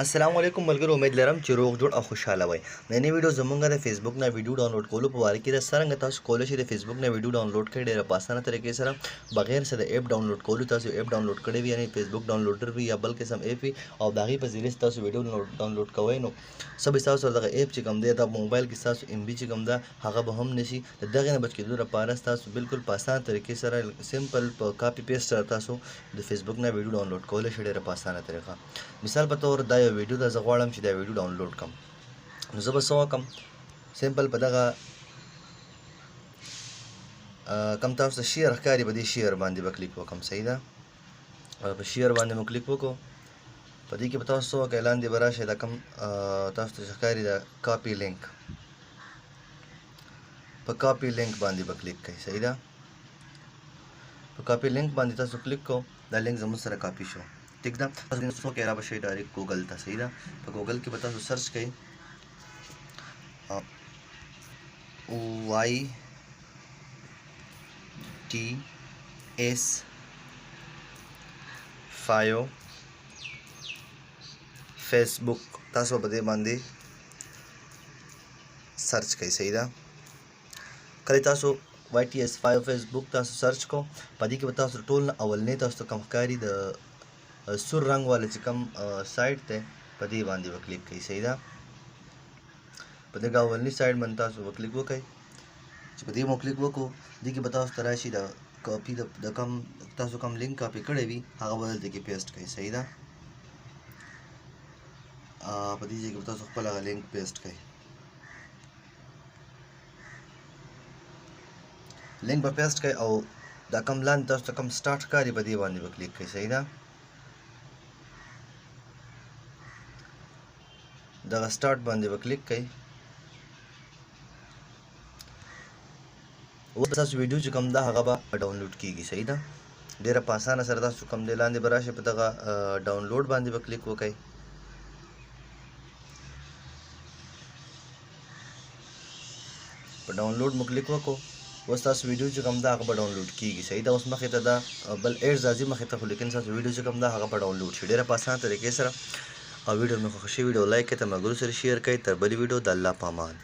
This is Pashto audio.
السلام علیکم ملګرو، امید لرم چې روغ جوړ او خوشاله وئ. نننۍ ویډیو زمونږ د فیسبوک نه ویډیو ډاونلوډ کولو په باره کې ده. څرنګه تاسو کولی شئ د فیسبوک نه ویډیو ډاونلوډ کړئ ډیره په اسانه طریقې سره، بغیر څه د اپ ډاونلوډ کولو. تاسو اپ ډاونلوډ کړی وي، یعنی فیسبوک ډاونلوډر وي یا بل قسم اپ وي، او د هغې په ذریعه تاسو ویډیو ډاونلوډ کوئ، نو څه به ستاسو سره دغه اپ چې کوم دی، دا موبایل کې ستاسو ام بي چې کوم ده هغه به هم نشي. د دغې نه بچ کېدو لپاره ستاسو بالکل په اسانه طریقې سره، سمپل په کاپي پیسټ سره تاسو د فیسبوک نه ویډیو ډاونلوډ کولی شئ ډیره په اسانه طریقه. مثال په تور دا یو ویډیو ده، زه غواړم چې دا ویډیو ډاونلوډ کړم، نو زه به څه وکړم؟ سمپل په دغه کم تاسو ته شیر ښکاري، په دې شیر باندې به کلیک وکړم. صحیح ده، په شیر باندې مو کلیک وکړو. په دې کې به تاسو څه وکړئ؟ لاندې به راشئ، دا کم تاسو ته ښکاري دا کاپي لینک، په کاپي لینک باندې به کلیک کړئ. صحیح ده، په کاپي لینک باندې تاسو کلیک کو، دا لینک زموږ سره کاپي شو. ټیک ده، تاسو څه وکړئ؟ را به شئ ډایرکټ ګوګل ته. صحیح ده، په ګوګل کې به تاسو سرچ کړئ وای ټي اس 5 فیسبوک، تاسو په دې باندې سرچ کړئ. صحیح ده، کله تاسو وای ټي اس 5 فیسبوک تاسو سرچ کو، په دې کې به تاسو ټول نه اولنې تاسو ته کوم ښکاري د سور رنګ والا چې کوم سایټ دی، په دې باندې به کلیک کړئ. صحیح ده، په دغه اولني سایټ باندې تاسو به کلیک وکړئ. چې په دې مو کلیک وکړو، دې کې به تاسو ته راشي د کاپي د کم تاسو کوم لینک کاپي کړی وي هغه به دلته کې پیسټ کړئ. صحیح ده، په دې ځای کې به تاسو خپل هغه لینک پیسټ کړئ. لینک به پیسټ کړئ او دا کوم لاندې تاسو ته کوم سټارټ ښکاري په دې باندې به کلیک کړئ. صحیح ده، دغه سټارټ باندې به کلیک کړئ. اوس تاسو ویډیو چې کوم ده هغه به ډاونلوډ کیږي. صحیح ده، ډیره په اسانه سره تاسو کوم دی لاندې به راشئ، په دغه ډاونلوډ باندې به کلیک وکړئ. په ډاونلوډ مو کلیک وکړو، اوس تاسو ویډیو چې کوم ده هغه به ډاونلوډ کیږي. صحیح ده، اوس مخې ته دا بل ایډز راځي مخې ته، خو لیکن تاسو ویډیو چې کوم ده هغه به ډاونلوډ شي ډیره په اسانه طریقې سره. او ویډیو مې خوښه شوې، ویډیو لایک کړئ، تر ملګرو سره شیر کړئ. تر بلې ویډیو د الله په امان.